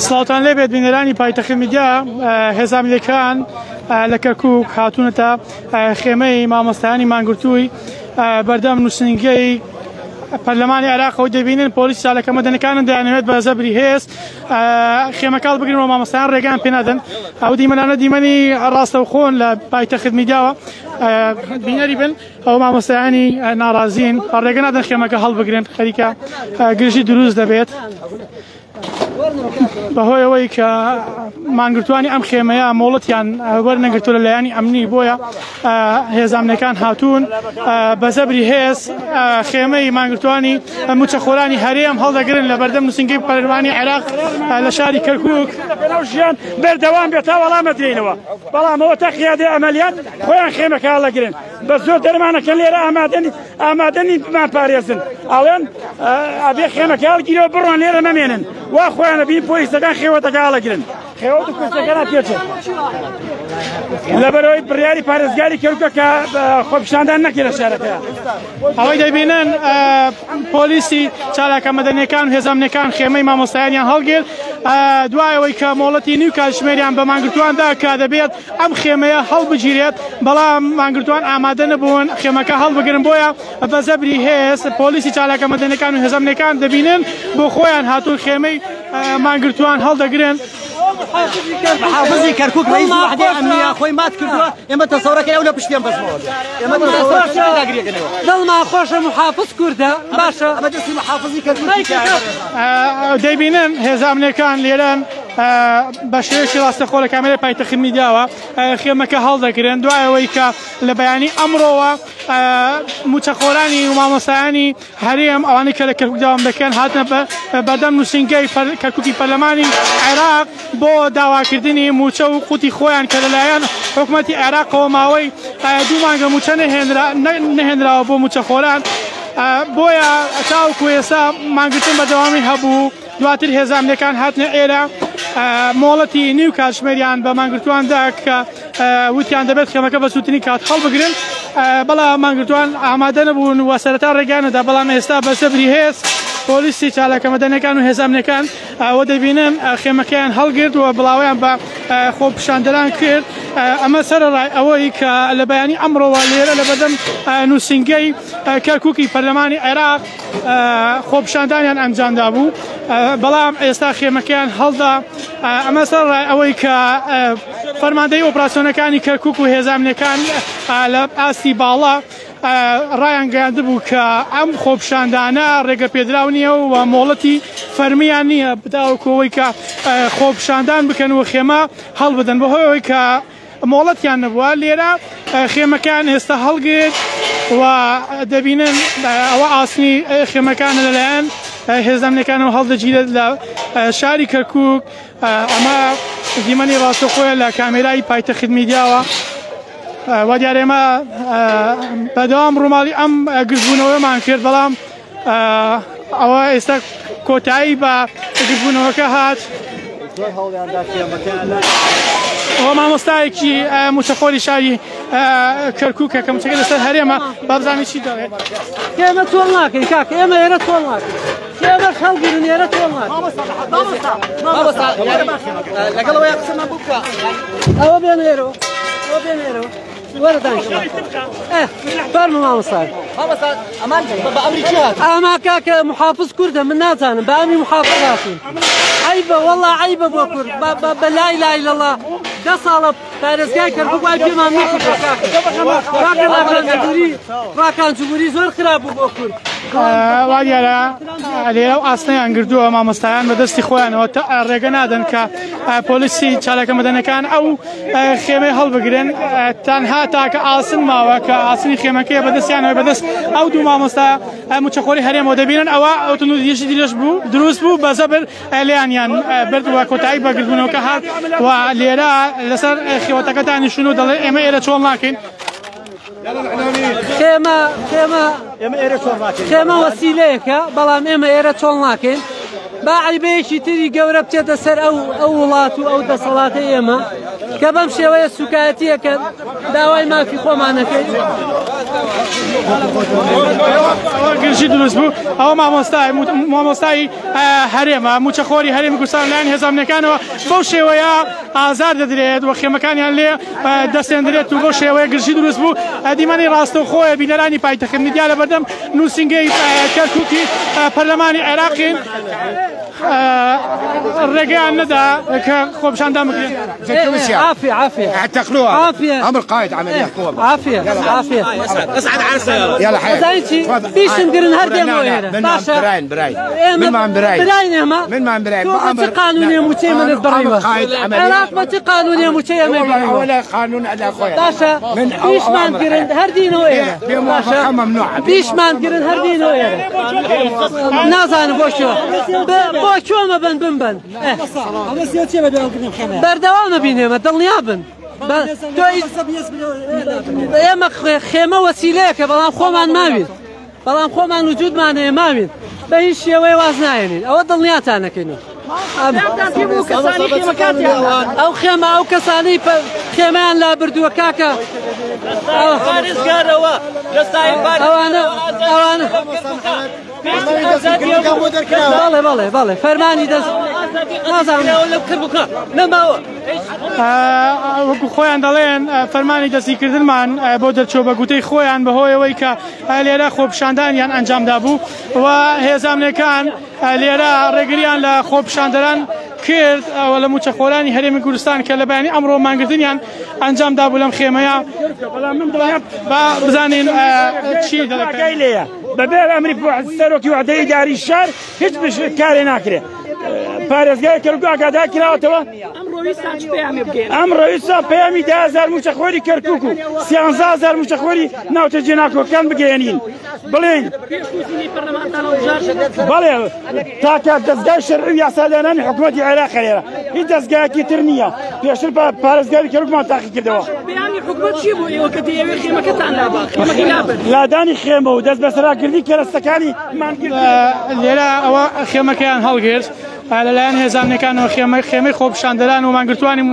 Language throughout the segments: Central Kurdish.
سڵاوتان لێبێت بینەرانی پایتەخت میدیا. هێزە ئەمنیەکان لە کەرکوک هاتوونەتە خێمەی مامۆستایانی مانگرتووی بەردەم نووسنگەی پەرلەمانی عێراقەوە. دەبینن پۆلیس چالاکە مەدەنەکانن دەیانەوێت بە زەبری هێز خێمەکە هەڵبگرن و مامۆستایان ڕێگان پێنادەن. ئەو دیمەنانە دیمەنی ڕاستەوخۆن لە پایتەخت میدیاوە بینەری بن. ئەو مامۆستایانی ناڕازین، ڕێگە نادەن خێمەکە هەڵبگرن. خەریکە گرژی دروست دەبێت بەهۆی ئەوەی کە مانگرتوانی ئەم خێمەیە مۆڵەتیان وەرنەگرتو لە لایەنی ئەمنی، بۆیە هێزە ئەمنیەکان هاتوون بە زەبری هێز خێمەی مانگرتوانی موچەخۆرانی هەرێم هەڵدەگرن لە بەردەم نووسینگەی پەرلەمانی عێراق لە شاری کەرکوک. ژیان بەردەوام بێت تا وەڵام دەدرێنەوە، بەڵام ئەوە تا قیادەی عەمەلیات خۆیان خێمەکە هەڵەگرن بە زۆر دەرمانەکەن. لێرە ئامادەنی ئامادەنی بمان پارێزن، ئەڵێن ئەبێ خێمەکە هەڵگیرەوە، بڕۆن، لێرە مەمێنن. وا خۆیانە بین پۆلیسەکان خێوەتەکە هەڵەگرن، خێوەت و کورسەکە پێچن، لەبەرەوەی بڕیاری پارێزگاری کەرکوکە کە خۆپیشاندان نەکرێت لە شارەکە. ئەوەی دەبینن پۆلیسی چالاکە مەدەنیەکان و هێزە ئەمنیەکان خێمەی مامۆستایانیان هەڵگرت دوای ئەوەی کە مۆڵەتی نیو کاتژمێریان بە مانگرتواندا کە دەبێت ئەم خێمەیە هەڵبگیرێت، بەڵام مانگرتوان ئامادە نەبوون خێمەکە هەڵبگرن، بۆیە بە زەبری هێز پۆلیسی چالاکە مەدەنیەکان و هێزە ئەمنیەکان دەبینن بۆ خۆیان هاتوون خێمەی مانگرتوان هەڵدەگرن. محافظی کەرکوک ڕئیس وحدەی ئەمنیە خۆی مات کردووە. ئێمە تەسەورەکەی ئەو لە پشتیان بەزمەوە بێ. ئێمە تەسەورەکەی دڵمان خۆشە، محافظ کوردە، باشە. ئەمە دەستی محافظی کەرکوک. دەیبینن هێزە ئەمنیەکان لێرەن بە شێوەیەکی ڕاستەخۆ لە کامێرای پایتەخت میدیاوە خێمەکە هەڵدەگرن دوای ئەوەی کە لە بەیانی ئەمڕۆوە موچەخۆرانی و مامۆستایانی هەرێم، ئەوانەی کە لە کەرکوک داوام دەکەن، هاتنە بەردەم نووسینگەی کەرکوکی پەرلەمانی عێراق بۆ داواکردنی موچە و قوتی خۆیان کە لەلایەن حکومەتی عێراقەوە ماوەی 2 مانگە موچە نەهێنراوە بۆ موچەخۆران. بۆیە تاوەکو ئێستا مانگرتن بەردەوامی هەبوو. دواتر هێزە ئەمنیەکان هاتنە ئێرە، مۆڵەتی نیو کاتژمێریان بە مانگرتواندا کە وتیان دەبێت خێمەکە بە زووترین کات هەڵبگرن، بەڵام مانگرتوان ئامادە نەبوون و سەرەتا ڕێگانەدا، بەڵام ئێستا بە زەبری هێز پۆلیسی چالاکە مەدەنیەکان و هێزە ئەمنیەکان ئەوە دەبینن خێمەکەیان هەڵگرت و بڵاویان بە خۆپیشاندەران کرد. ئەمە سەرەڕای ئەوەی کە لە بەیانی ئەمڕۆوە لێرە لە بەردەم نووسینگەی کەرکوکی پەرلەمانی عێراق خۆپیشاندانیان ئەنجامدا بوو، بەڵام ئێستا خێمەکەیان هەڵدا. ئەمە سەرەڕای ئەوەی کە فەرماندەی ئۆپراسیۆنەکانی کەرکوک و هێزە ئەمنیەکان لە ئاستی باڵا ڕایان گەیاندبوو کە ئەم خۆپیشاندانە ڕێگە پێدراو نییە و مۆڵەتی فەرمیان نییە تاوەکو ئەوەی کە خۆپیشاندان بکەن و خێمە هەڵبدەن. بەهۆی ئەوەی کە مۆڵەتیان نەبووە، لێرە خێمەکان ئێستا هەڵگرت و دەبینن ئەوە ئاسنی خێمەکانە لەلایەن هێزە ئەمنیەکانەوە هەڵدەگیرێت لە شاری کەرکوک. ئەمە دیمەنی ڕاستەوخۆیە لە کامێرای پایتەخت میدیاوە. وا دیارە ئێمە بەدەوام ڕووماڵی ئەم گرژبوونەوەمان کرد، بەڵام ئەوە ئێستا کۆتایی بە گرژبوونەوەکە هات. ئەوە مامۆستایەکی موچەخۆری شاری کەرکووکە کە موچەکە لەسەر هەرێمە، با بزانین چی دەڵێت. ئێمە چۆڵ ناکەین کاکە، ئێمە ئێرە چۆڵ ناکەین، ئێمەش هەڵگرن، ئێرە چۆڵ ناکەین. لەگەڵ ئەوەی قسەمان بوو بکە. ئەوە بێنێرەوە، ئەوە بێنێرەوە، وەرە دانیشە. فەرموو مامۆستا. مامۆستا، ئەمان بە ئەمری چی هاتوون؟ ئەما کاکە محافظ کوردە، من نازانم، بە ئەمری محافظ هاتوون. عەیبە وەڵا، عەیبە بۆ کورد. بە لا إله إلا الله 10 ساڵە پارێزگای کەرکوک وای پێمان نەکردووە کاکە. کاکە ڕاکان جبوری، ڕاکان جبوری زۆر خراپ بوو بۆ کورد. وا دیارە لێرە و ئاسنیان گردووە مامۆستایان بە دەستی خۆیانەوە، ڕێگە نادەن کە پۆلیسی چالاکە مەدەنەکان ئەو خێمەی هەڵبگرن. تەنها تاکە ئاسن ماوە کە ئاسنی خێمەکەیە بەدەستیانەوە، بەدەست ئەو دوو مامۆستا موچەخۆری هەرێمەوە. دەبینن ئەوە ئۆتۆمۆبیلێکی درێژ بوو دروست بوو، بە زەبر لێیانیان برد و کۆتایی بە گردبوونەوەکە هات و لێرە لەسەر خێوەتەکە دانیشتون و دەڵێ ئێمە ئێرە چۆڵ ناکەین. خێمە خێمە ئێمە ئێرە چۆڵ ناکەین. خێمە وەسیلەیەکە، بەڵام ئێمە ئێرە چۆڵ ناکەین. با عیبەیەکی تری گەورە بچێتە سەر ئەو وڵات و ئەو دەسەڵاتەی ئێمە کە بەم شێوەیە سوکایەتیەکەن، داوای مافی خۆمانەکەین. گرژی دروست بوو. ئەوە مامۆستای هەرێمە، موچەخۆری هەرێمی کوردستان لایەن هێزامنەکانەوە بەو شێوەیە ئازار دەدرێت و خێمەکانیان لێ دەستێندرێت و بەو شێوەیە گرژی دروست بوو. دیمەنی ڕاستەوخۆیە بینەرانی پایتەخت میدیا لە بەردەم نووسینگەی کەرکووکی پەرلەمانی عێراقین ڕێگەیان نەدا کە خۆپیشاندان بکرێت. عافية عافية اعتقلوها عافية امر قائد عمليات قوة عافية عافية اصعد على السيارة يلا حياك بيشن قرن هردي مويرة باشا براين براين من ما براين براين ما من ما براين ما قانونية متي من الضريبة العراق ما قانونية متي من الضريبة ولا قانون على اخويا باشا بيش ما قرن هردي نويرة بموافقة ممنوعة بيش ما قرن هردي نويرة نازان بوشو بۆ کوێمە بن بمبن بەردەوامە بین ئێمە دڵنیابن. ئێمە خێمە وەسیلەیەکە بەڵام خۆمان ماوین، بەڵام خۆمان وجودمان هەیە ماوین، بە هیچ شێوەیە واز نایەنین، ئەوە دڵنیاتان نەکەینەوە. ئەو خێمە ئەو کەسانەی خێمەیان لابردووە کاکە ئەوانە ئەوانە بەڵێ بەڵێ بەڵێ فەرمانی دەست نەماوە. وەکو خۆیان دەڵێن فەرمانی دەستیکردنمان بۆ دەرچوو بە گوتەی خۆیان بەهۆیەوەی کە لێرە خۆپیشاندانیان ئەنجامدا بوو و هێزامنەکان لێرە ڕێگریان لە خۆپیشاندەران کرد ئەوە لە موچەخۆرانی هەرێمی کوردستان کە لە بەیانی ئەمڕۆ مانگرتنیان ئەنجام دابوو لەم خێمەیە. با بزانین چی دەڵێ. بەبێ ئەمری سەرۆکی وعدەی ئیداری شار هیچ کارێ ناکرێت. پارێزگای کەرکوک ئاگادار کراوەتەوە. ئەمڕۆ ویستان پەیامی 10,000 موچەخۆری کەرکوک و 13,000 موچەخۆری ناوچە جێناکۆکان بگەیەنین. بڵێن بەڵێ تاکە دەستگای شەرعی و یاسادانانی حکوومەتی عێراق لێرە هیچ دەستگایەکی تر نییە. پێشتر پارێزگاری کەرکوکمان تاقی کردەوە. لادانی خێمە و دەست بەسەراکردنی کەرەستەکانی مانگرتن. لێرە ئەوە خێمەکەیان هەڵگرت لەلایەن هێزانەکانەوە خێمەی خۆپیشاندەران و مانگرتوانی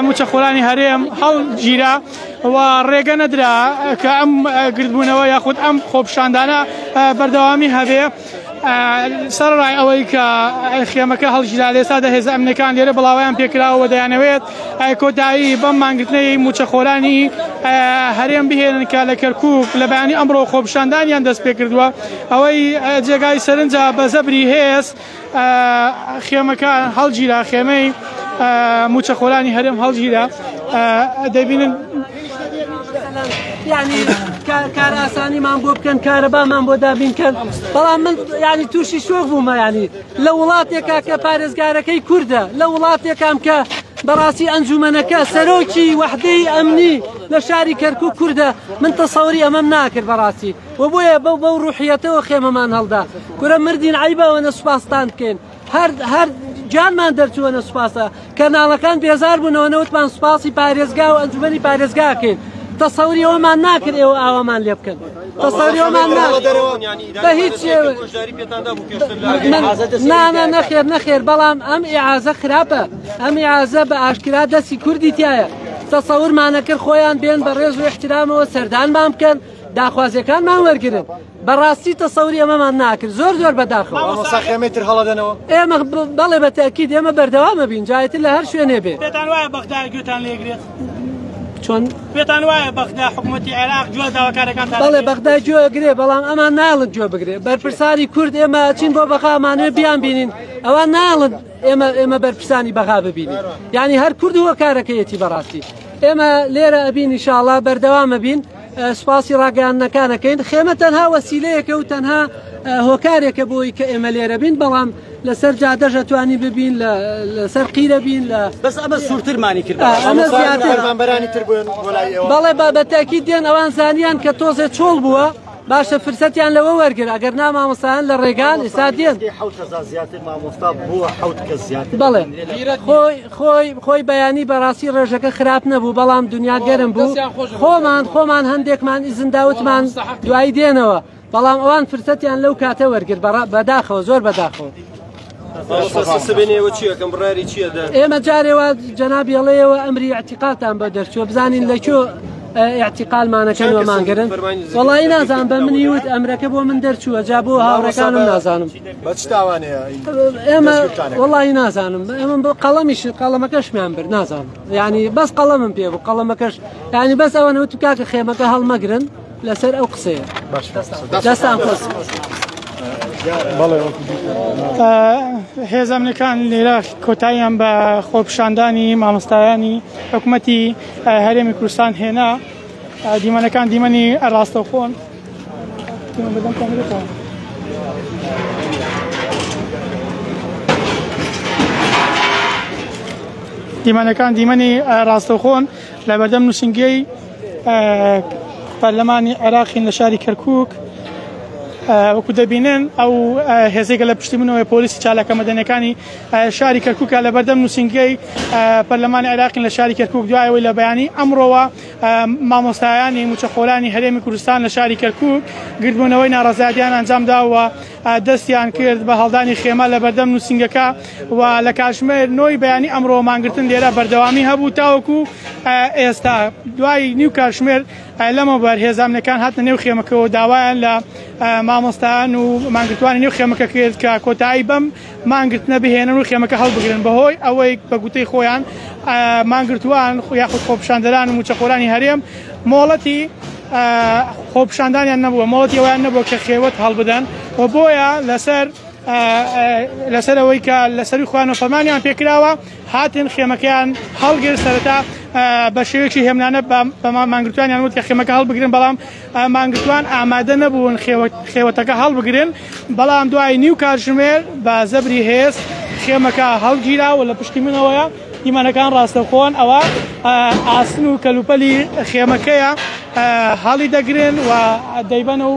موچەخۆرانی هەرێم هەڵگیرا و ڕێگە نەدرا کە ئەم گردبوونەوە یاخود ئەم خۆپیشاندانە بەردەوامی هەبێ. سەرڕای ئەوەی کە خێمەکە هەڵگیرا لە ئێستادا هێزە ئەمنیەکان لێرە بڵاویان پێکراوە دەیانەوێت کۆتایی بەم مانگرتنەی موچەخۆرانی هەرێم بهێنن کە لە کەرکوک لە بەیانی ئەمڕۆ خۆپیشاندانیان دەست پێکردووە. ئەوەی جێگای سەرنجە بە زەبری هێز خێمەکە هەڵگیرا، خێمەی موچەخۆرانی هەرێم هەڵگیرا. دەبینن یعنی کار ئاسانیمان بۆ بکەن، کارەبامان بۆ دابین کەن. بەڵام من یعنی تووشی شۆک بوومە، یعنی لە وڵاتێکا کە پارێزگارەکەی کوردە، لە وڵاتێکام کە بەڕاستی ئەنجومەنەکە سەرۆکی وەحدەی ئەمنی لە شاری کەرکوک کوردە، من تەسەوری ئەمەم ناکرد بەڕاستی. و بۆیە بەو ڕوحیەتەوە خێمەمان هەڵدا. کورە مردین عەیبەوە سوپاستان بکەین، هەر گیانمان دەرچووەنە سوپاسە. کەناڵەکان بێزار بوونەوە نەوتمان سوپاسی پارێزگا و ئەنجومەنی پارێزگاکەین. تەسەوری ئەوەمان ناکرد ئێوە ئاوامان لێ بکەن، تەسەوری ئەوەمان ناکرد بە هیچ شێوە. نا نەخێر نەخێر، بەڵام ئەم ئیعازە خراپە، ئەم ئیعازە بە ئاشکرا دەستی کوردی تایە. تەسەورمانە کرد خۆیان بێن بە ڕێز و احترامەوە سەردانمان بکەن، داخوازیەکانمان وەرگرن. بەڕاستی تەسەوری ئەمەمان ناکرد، زۆر زۆر بەداخەوە. ئێمە بەڵێ بە تەئکید ئێمە بەردەوامە بین، جایتر لە هەر شوێنێ بێ. پێتان وایە بەغدا گوێتان لێگرێت؟ چۆن؟ پێتان وایە بەغدا حکوومەتی عێراق گوێ داواکارەکانتان؟ بەڵێ بەغدا گوێ ئەگرێ، بەڵام ئەمان ناڵن گوێ بگرێ. بەرپرسانی کورد ئێمە ئەچین بۆ بەغا، ئەمانەوێ بیان بینین، ئەوان ناڵن ئێمە بەرپرسانی بەغا ببینین. یعنی هەر کورد هۆکارەکەیەتی بەڕاستی. ئێمە لێرە ئەبین ئینشاڵڵا بەردەوامە بین، سوپاسی ڕاگەیاندنەکانەکەین. خێمە تەنها وەسیلەیەکە و تەنها هۆکارێکە بۆی کە ئێمە لێرە بین، بەڵام لەسەر جادەش ئەتوانی ببین، لەسەر قیرە بین، لە بەس ئەمە سوورترمانی کرد. ئەمە زیاتر فەرمانبەرانی تر بوون بۆ لای ئێوە. بەڵێ بە تەئکید دێن، ئەوان زانیان کە تۆزێ چۆڵ بووە، باشە فرسەتیان لەوە وەرگر. ئەگەر نا مامۆستایان لە ڕێگان ئێستا دێن. 7,000 زیاتر مامۆستا بووە، 7 کەس زیاتر. بەڵێ خۆی بەیانی بەڕاستی ڕێژەکە خراپ نەبوو، بەڵام دنیا گەرم بوو. خۆمان هەندێکمان ئیزنداوتمان دوایی دێنەوە، بەڵام ئەوان فرسەتیان لەو کاتە وەرگر. بەداخەوە، زۆر بەداخەوە. ئێمە جارێوە جەنابی ئەڵێیەوە ئەمری اعتیقالتان بە دەرچووە، بزانین لەکوێ ئیعتیقالمانەکەن و مانگرن. وەڵی نازانم، بە منی وت ئەمرەکە بۆ من دەرچووە، جا بۆ هاوڕێکانم نازانم. بە چ تاوانەیە؟ ئێمە وەڵی نازانم، ئێمە بۆ قەڵەمیش قەڵەمەکەشمیان برد، نازانم. یعنی بەس قەڵەمم پێ بوو، قەڵەمەکەش یعنی بەس ئەوە نەوت کاکە خێمەکە هەڵمەگرن لەسەر ئەو قسەیە. دەستان خۆش. هێزە ئەمنیەکان لێرە کۆتاییان بە خۆپیشاندانی مامۆستایانی حکوومەتی هەرێمی کوردستان هێنا. دیمەنەکان دیمەنی ڕاستەوخۆن. دیمەنەکان دیمەنی ڕاستەوخۆن لە بەردەم نووسنگەی پەرلەمانی عێراقین لە شاری کەرکک. وەکو دەبینن ئەو هێزێکە لە پشتی منەوەی پۆلیسی چالاکە مەدەنیەکانی شاری کەرکووکە لە بەردەم نووسینگەی پەرلەمانی عێراقین لە شاری کەرکوک. دوایەوەی لە بەیانی ئەمڕۆوە مامۆستایانی موچەخۆرانی هەرێمی کوردستان لە شاری کەرکوک گردبوونەوەی ناڕەزایەتیان ئەنجامدا و دەستیان کرد بە هەڵدانی خێمە لە بەردەم نووسینگەکە و لە کاتژمێر 9 بەیانی ئەمڕۆ مانگرتن لێرە بەردەوامی هەبوو تاوەکو ئێستا. دوای نیو کاتژمێر لەمەوبەر هێزە ئەمنیەکان هاتنە نێو خێمەکەەوە، داوایان لە مامۆستایان و مانگرتوانی نێو خێمەکە کرد کە کۆتایی بەم مانگرتنە بهێنن و خێمەکە هەڵبگرن، بەهۆی ئەوەی بە گوتەی خۆیان مانگرتوان یاخود خۆپیشاندەران و موچەخۆرانی هەرێم مۆڵەتی خۆپیشاندانیان نەبووە، مۆڵەتی ئەویان نەبووە کە خێوەت هەڵبدەن و بۆیە لەسەر ئەوەی کە لەسەری خۆیان و فەرمانیان پێکراوە هاتن خێمەکەیان هەڵگر. سەرەتا بە شێوەیەکی هێمنانە بە مانگرتوانیان وت کە خێمەکە هەڵبگرن، بەڵام مانگرتوان ئامادە نەبوون خێوەتەکە هەڵبگرن. بەڵام دوای نیو کاتژمێر بە زەبری هێز خێمەکە هەڵگیرا و لە پشتی منەوەیە دیمەنەکان ڕاستەخۆن، ئەوە ئاسن و کەلوپەلی خێمەکەیە هەڵی دەگرن و دەیبەن و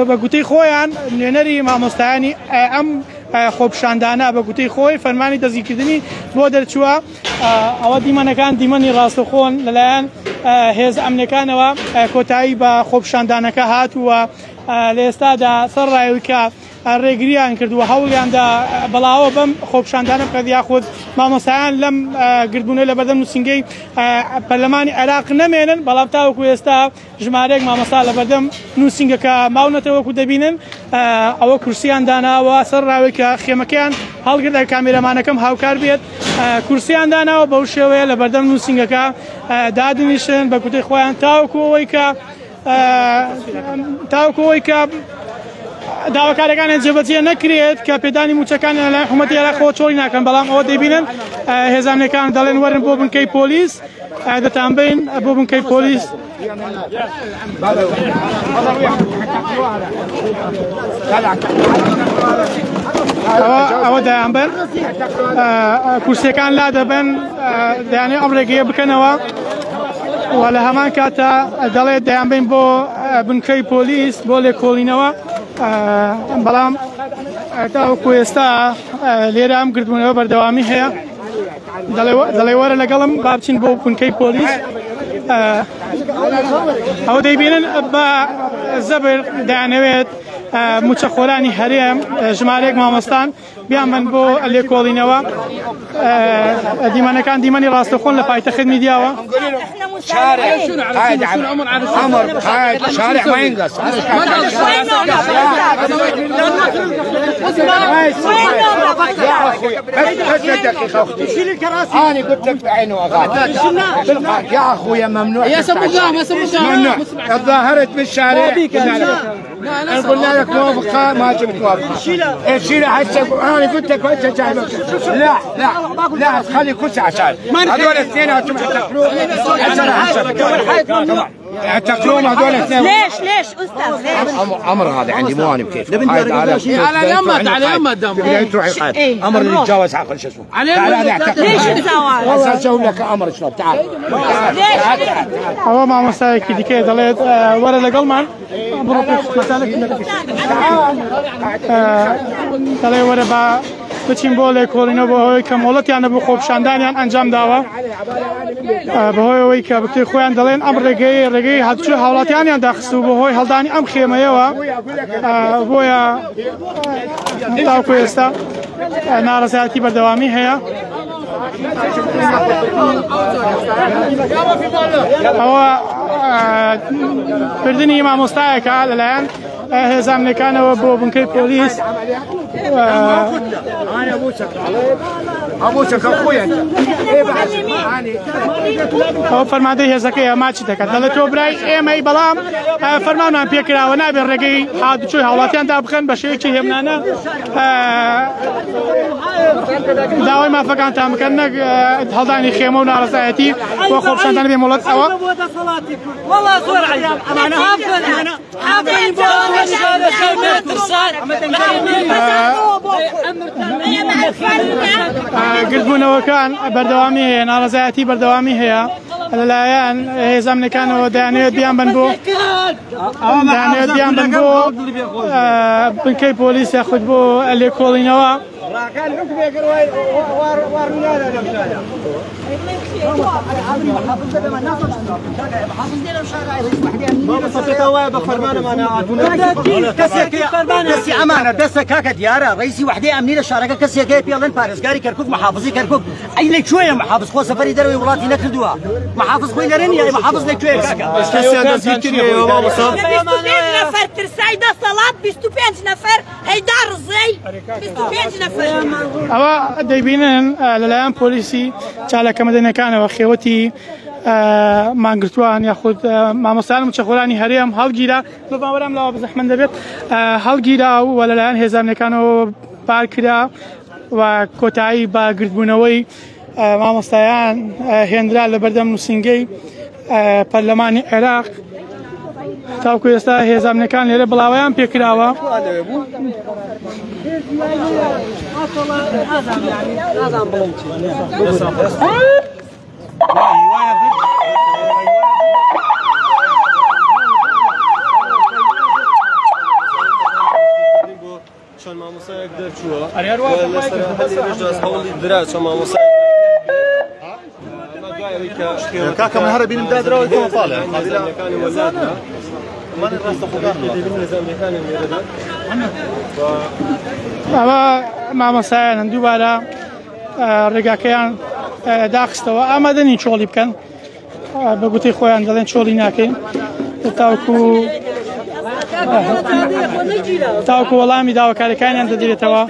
بە گوتەی خۆیان نوێنەری مامۆستایانی ئەم خۆپیشاندانە بە گوتەی خۆی فەرمانی دەستگیرکردنی بۆ دەرچووە. ئەوە دیمەنەکان دیمەنی ڕاستەخۆن لەلایەن هێز ئەمنیەکانەوە کۆتایی بە خۆپیشاندانەکە هاتووە. لە ئێستادا سەر ڕایەوی کە ڕێگریان کردووە هەوڵیاندا بەڵاوە بەم خۆپیشاندانە بکات یاخود مامۆستایان لەم گردبوونەوە لە بەردەم نووسینگەی پەرلەمانی عێراق نەمێنن، بەڵام تاوەکو ئێستا ژمارەیەک مامۆستا لە بەردەم نووسینگەکە ماونەتەوە. وەکو دەبینن ئەوە کورسیان داناوە سەر ڕاوی کە خێمەکەیان هەڵگرت، کامێرەمانەکەم هاوکار بێت، کورسیان داناوە بەو شێوەیە لە بەردەم نووسینگەکە دادنیشن بە کوتەی خۆیان تاوەکو ئەوەی کە داواکارەکانیان جێبەجێ نەکرێت کە پێدانی موچەکانیان لەلایەن حکوومەتی عێراقەوە چۆڵی ناکەن. بەڵام ئەوە دەیبینن هێزانەکان دەڵێن وەرن بۆ بنکەی پۆلیس، دەتانبین بۆ بنکەی پۆلیس. ئەوە دەیانبەن کورسیەکان لا دەبن، دەیانێ ئەم ڕێگەیە بکەنەوە و لە هەمان کاتە دەڵێت دەیانبین بۆ بنکەی پۆلیس بۆ لێکۆڵینەوە. بەڵام تاوەکو ئێستا لێرە ئەم گردبوونەوە بەردەوامی هەیە. دەڵێ وەرە لەگەڵم با بچین بۆ بنکەی پۆلیس. ئەوە دەیبینن بە زەبر دەیانەوێت موچەخۆرانی هەرێم ژمارەیەک مامۆستان بیانبەن بۆ لێکۆڵینەوە. دیمەنەکان دیمەنی ڕاستەخۆن لە پایتەخت میدیاوە. شارع قاعد عمر قاعد شارع ما ينقص. يا اخوي بس دقيقه اختي، انا قلت لك بعين واغادر يا اخويا ممنوع يا سبوقام يا سبوقام ممنوع. تظاهرت بالشارع قلنا لك موافقه ما جبت موافقه، شيلها هسه. انا قلت لك هسه جايبك. لا لا لا تخلي كرسي عشان هذول الاثنين اعتقلوهم هذول الاثنين. ليش ليش استاذ ليش؟ امر هذا عندي مو انا بكيف. على يما على يما دم تروحي قاعد امر اللي يتجاوز عقل شو اسمه. ليش الزواج؟ هسه اسوي لك امر شلون. تعال ئەوە مامۆستایەکی دیکەیە دەڵێت وەرە لەگەڵمان بڕۆ پێش دەڵێ وەرە با بچین بۆ لێکۆڵینەوە بۆ ئەوەی کە مۆڵەتیان نەبوو خۆپیشاندانیان ئەنجام داوە، بەهۆی ئەوەی کە بکتەی خۆیان دەڵێن ئەم ڕێگەی هاتوچۆ هاوڵاتیانیان داخست و بەهۆی هەڵدانی ئەم خێمەیەوە بۆیە تاوەکو ئێستا ناڕەزایەتی بەردەوامی هەیە. ئەوە بردنی مامۆستایەکە لەلایەن هێزە ئەمنیەکانەوە بۆ بنکەی پۆلیس. ئەو فەرماندەی هێزەکەی ماچی دەکات، دەڵێت تۆ برای ئێمەی، بەڵام فەرمانمان پێکراوە نابێت ڕێگەی هاتوچۆی هاوڵاتیان دابخەن بە شێوەیەکی هێمنانە داوای مافەکانتان بکەن، نەک هەڵدانی خێمە و ناڕەزایەتی بۆ خۆپیشاندان بێ مۆڵەت. ئەوە گردبوونەوەکان بەردەوامی هەیە، ناڕەزایەتی بەردەوامی هەیە لەلایەن هێزە ئەمنیەکانەوە، دەیانەوێت بیان بن بۆ دەیانەوێت بیان بن بۆ بنکەی پۆلیس یاخود بۆ لێکۆڵینەوە. کەسی ئەمانە دەستە کاکە دیارە ڕئیسی وحدەی ئەمنی لە شارەکە کەسێکەیە پێڵێن پارێزگاری کەرکوک محافظی کەرکوک. ئەی لە کوێیە محافظ؟ خۆ سەفەری دەرەوەی وڵاتی نەکردووە، محافظ خۆی لەرێ نییە، محافظ لە کوێیە کاکە؟ کەسیان دەستگیر کردیەوە مامۆستا؟ 25 نەفەر ترسای دەسەڵات، 25 نەفەر هەیدا ڕزەی 25 نەفەر. ئەوە دەیبینن لەلایەن پۆلیسی چالاکە مەدەنیەکانەوە خێوەتی مانگرتووان یاخود مامۆستایان موچەخۆرانی هەرێم هەڵگیرا، بەباوەرام لاوە بەزەحمەت دەبێت، هەڵگیرا و لەلایەن هێزانەکانەوە بارکرا و کۆتایی بە گردبوونەوەی مامۆستایان هێنرا لە بەردەم نووسینگەی پەرلەمانی عێراق. تاوکو ئێستا هێزامنەکان لێرە بڵاوەیان پێکراوە. چەند مامۆستایەک دەرچووە لەسەر هەوڵی درا چەند مامۆستایەک کاکە من هەرە بینم دادراوە کەمە پاڵێ ئەوە مامۆستایانن دووبارە ڕێگاکەیان داخستەوە، ئامادە نین چۆڵی بکەن، بە گوتەی خۆیان دەڵێن چۆڵی ناکەین تاوکو وەڵامی داواکاریەکانیان دەدرێتەوە.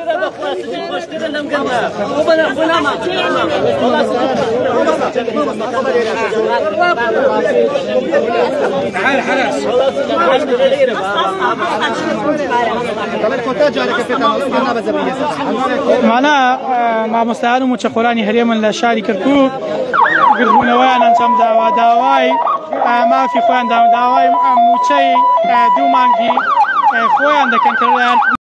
مانا مامۆستایان و موچەخۆرانی هەرێمن لە شاری کەرکوک گردبوونەوەیان ئەنجام داوە، داوای مافی خۆیان داوای موچەی دوو مانگی خۆیان دەکەن کە لەلایەن